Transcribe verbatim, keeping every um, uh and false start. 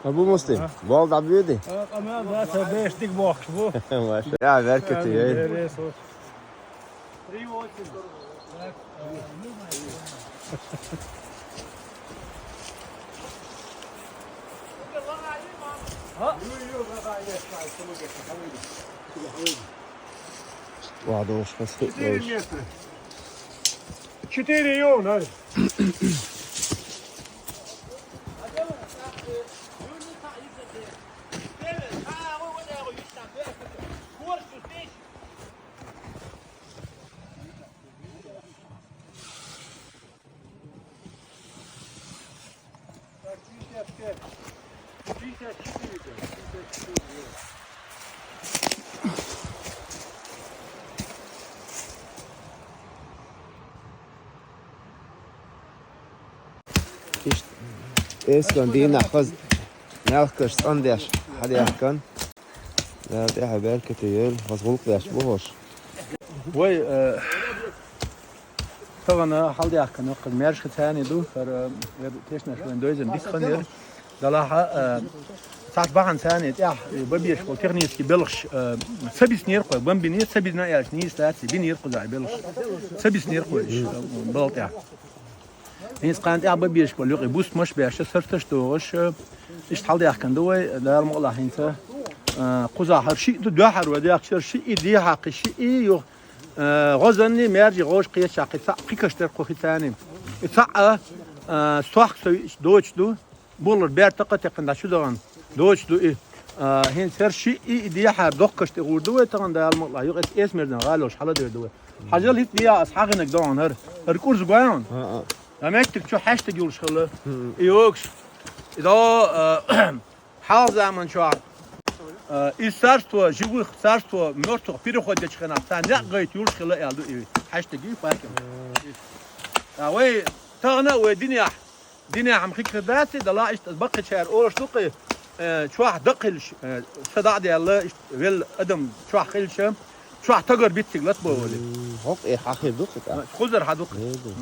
Абу Муслим, бол дӀабоьдий? Къамел дац, беш дика бохкаш бу. Маша. Я, беркате йойла. Ладно, уж хас хит. Четыре метра. Четыре йо, надо. Иштта эскан дийнахь хаза мелхкаш цӀандеш хьадаьхкан. Дала тӀехьа беркате йойла, хаза гӀуллакх деш бу хӀорш. Вай, э, тахана хьалдаьхкан йоккха маьрша цхьаьна ду, хӀара, э, ер тешнаш вайн дойзан дика хан яр. Далахьа, э, цхьацца бахьан цхьаьна тӀехь, э, бан безаш болу технически белхаш, э, ца биснера кхой, бан бинера, ца бизна аьлча нийса дац, бинера кхузахь белхаш. Ца биснера кхой, э, бала тӀехь. ХӀинца кхана тӀехь бан безаш болу юкъе бустамаш а беш, сарташ а дохуш, иштта хьалдаьхкан ду вай, Дала мукъалахь хӀинца, а, кхузахь хӀара шиъ ду, дуьххьара вай даьхкачара шиъ, и дехьа кхин шиъ, юха, а, гӀозанний, маьржий гӀозаш кхечахь кхин цхьаъ, кхин каш дара кху хи царний. И цхьаъ, а, стохка со виъча доцуш ду. Болар бертакъа текхна дӀа чу дахана доцуш ду и. А, хӀинца хӀара шиъ и, и дехьара доккхаш тӀе гӀур ду вай тахана Дала мукъалахь, юкъа эс-, эсмердан гӀалош хьаладер ду вай. Хьажал хӀинца биа ас хьагӀинаг догӀун хӀара. ХӀара кӀурза гой хьуна. А, а. А меттиг чу хьаьштаг йолуш хилла. И йогуш. И до, а, хьалха заман чохь, а, из царство живых, царство мёртвых переход дечу хенахь, царна некъ гайта йолуш хилла аьлла ду и хьаьштаг и факел. А вай тахана а вай динехь Динехь-м хи хир дац и, дала иштта баккхийчара олуш ду-кх, э, чохь дакъа хилча, э, са дӀа а даьлла, иштта велла адам чохь хилча, чохь тагар бицциг латбо вали. М, хӀокху и хьан хир ду-кх и тӀаккха? Кхузара хьан ду-кх? Хир ду.